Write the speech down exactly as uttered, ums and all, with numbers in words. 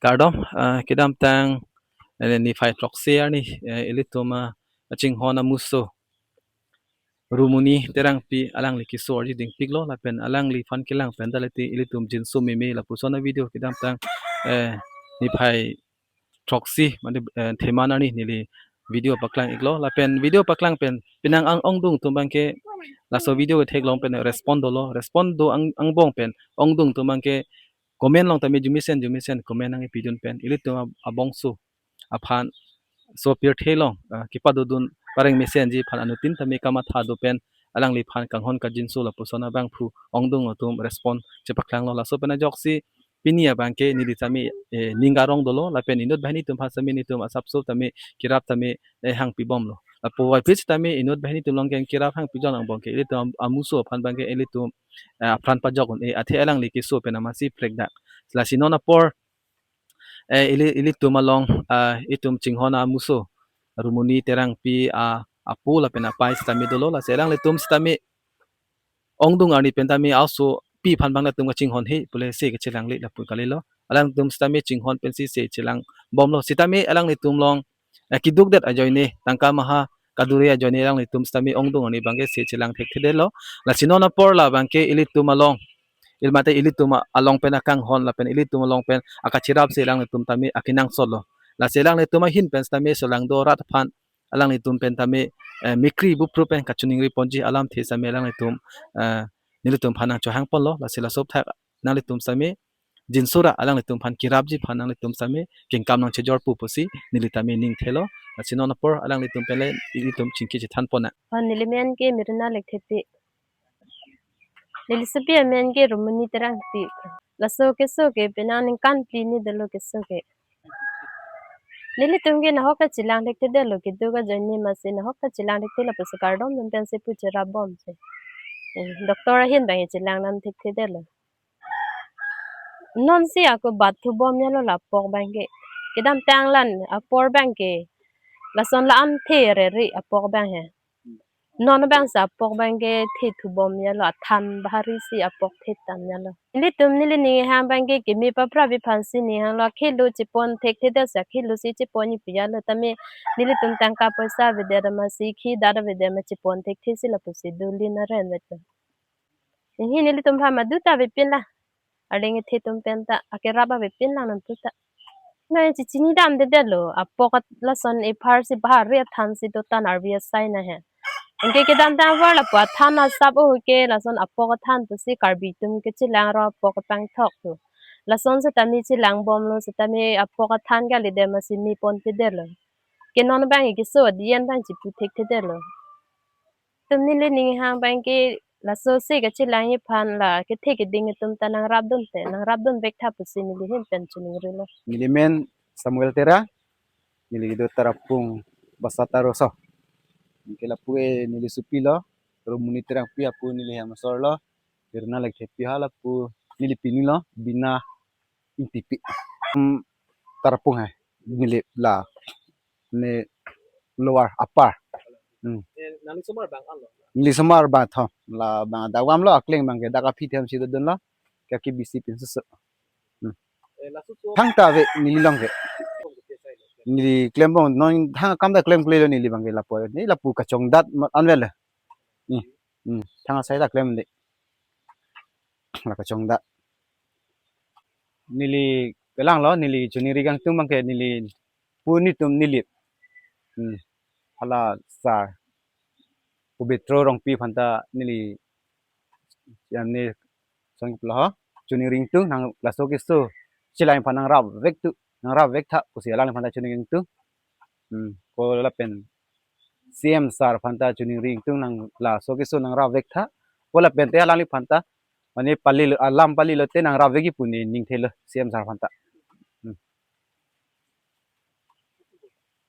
Kardom, ah, kedamtang, eh, niphai throksi arni, eh, ilitum, ah, kachinghon amuso Rumuni Terangpi alangli keso arji dingpiklo, lapen alangliphan kelang pen ta leti ilitum jinso meme lapuson avideo kedamtang, eh, niphai throksi mane, eh, theman arni neli video paklang iklo, lapen video paklang pen penang ang ongdung atum abangke laso video ketheklong pen respond dolo, respond do ang, angbong pen ongdung atum abangke comment along tame jumisen jumisen comment nangkepidun pen ilitum ab-, abongso aphan so pirthe along, ah, kepadodun pareng mesenji aphan anuttin tame kamatha do pen alangliphan kanghon kajinso lapuson abangphu ongdung atum respond chepaklanglo. Laso pen ajoksi pini abangke neli tame, eh, ning arong dolo, lapen inut banghini atum aphan tame nelitum asapso tame kerap tame, eh, hangpibomlo. Lapu vaiphit tame inut banghini atum along ke kerap hangpijong angbong ke ilitum am-, amuso aphan abangke ilitum, eh, apran pajok un-e, athe alangli keso pen amatsi prekdak. Lasi non apor, eh, ili, ilitum along, ah, itum chinghon amuso Rumuni Terangpi, ah, apo lapen apei sitame dolo, lasi alanglitum sitame ongdung arni pen tame aso pi aphan abang latum kachinghon he pule se kachelangle lapu kalilo. Alangtum sitame chinghon pensi se chelangbomlo. Sitame alanglitum along, eh, keduk det ajoine, tangka maha kadure ajoine alanglitum sitame ongdung arni abangke se chelang thekthedetlo. Lasi non apor la abangke ilitum along, ili mate ilitum along pen akanghon lapen ilitum along pen akacherap si alanglitum tame akenangsotlo. Lasi alanglitum ahin pen sitame solangdo arat aphan alanglitum pen tame, eh, mikri bupru pen kachiningri ponji alamthe sitame alanglitum, eh, nelitum aphan nangchohang ponlo, lasi laso aputhak nanglitum sitame jinso ra alanglitum aphan kerapji aphan nanglitum sitame kengkam nangchejor pu pusi neli tame ning thelo. Lasi non apor alanglitum pen le ilitum chingki chethan ponnang. Oh, neli men ke Mirna Lekthepi. Neli sopi amen ke Rumuni Terangpi. Laso keso ke penang ningkan phli ni dolo keso ke. Nelitum ke nahok kachelang thekthedetlo, keduk ajoine amatsi nahok kachelang thekthe lapusi kardom atum pensi pu cherapbomsi. Eh, doctor ahin abang chelang nam thekthedetlo. Nonsi ako bat thubom yalo la apok abangke. Kedamtang la apor abangke lason la an the rere apok abang he. Non abangsi apok abangke the thubom yalo, athan bahari si apok the tam yalo. Nelitum neli ning hang abangke keme paprap aphansi ning hanglo, akhelo chepon thekthedet si akhelo si chepon ipi yalo tame nelitum tangka poisa avedet amatsi khi dada avedet ma chepon thekthesi lapusi duli naren veto. Neli nelitum aphan madu ta avepin la. Arleng ethe atum pen ta akerap avepin lang nangtuta. Nai chichinidamdedetlo. Apok at-, lason epharsi bahari athansi dotan arvi asai na he. Anke kedamtang avar lapu athan asap o ke lason apok athan pusi Karbi atum ke chelang ro apok apangthok tu. Lason setame chelangbomlo, setame apok athan kalidet amatsi mepon pedetlo. Ke non abang keso adien abang chipu thekthedetlo. Tum neli ning hang abangke laso se kachelang aphan la kethe keding atum ta nangrapdun te, nangrapdun vektha pusi neli ahin pen chiningrilo. Neli men Samuel Terang, neli kedo Tarapung Basataro so. Anke lapu ke neli sopilo, Rumuni Terangpi apo neli hem asorlo, Mirna Lekthepi ha lapu neli pinilo, Bina Ingtipi. Hmm, Tarapung hai, neli la ne lower, upper. Hmm. Eh, nangli osomar bang alo? Neli osomar bang tho. La bang dak vamlo, akleng abangke dak aphi themsi dodunlo. Kaki bisi pinsusu. Hmm. Eh, laso so thangta ave, neli along ave. Neli klembom, non thang akam ta klemklelo neli abangke lapu. Neli lapu kachongdat ma-, anvelo. Hmm. Hmm. Thang asai ta klemde. La kachongdat. Neli kelanglo, neli chiningri kangtung abangke neli pu netum neli. Hmm. Hala sir Pobitro Rongpi aphan ta neli yamne song pulo ho. Chiningri ingtung nang laso keso chelang aphan nangrap vektu, nangrap vektha pusi alangliphan ta chiningri ingtung. Hmm. Ko lapen C M sir aphan ta chiningri ingtung nang laso keso nangrap vektha. Ko lapen te alangliphan ta mane palilo, alam palilo te nangrap vekji pu ne ning thelo C M sir aphan ta.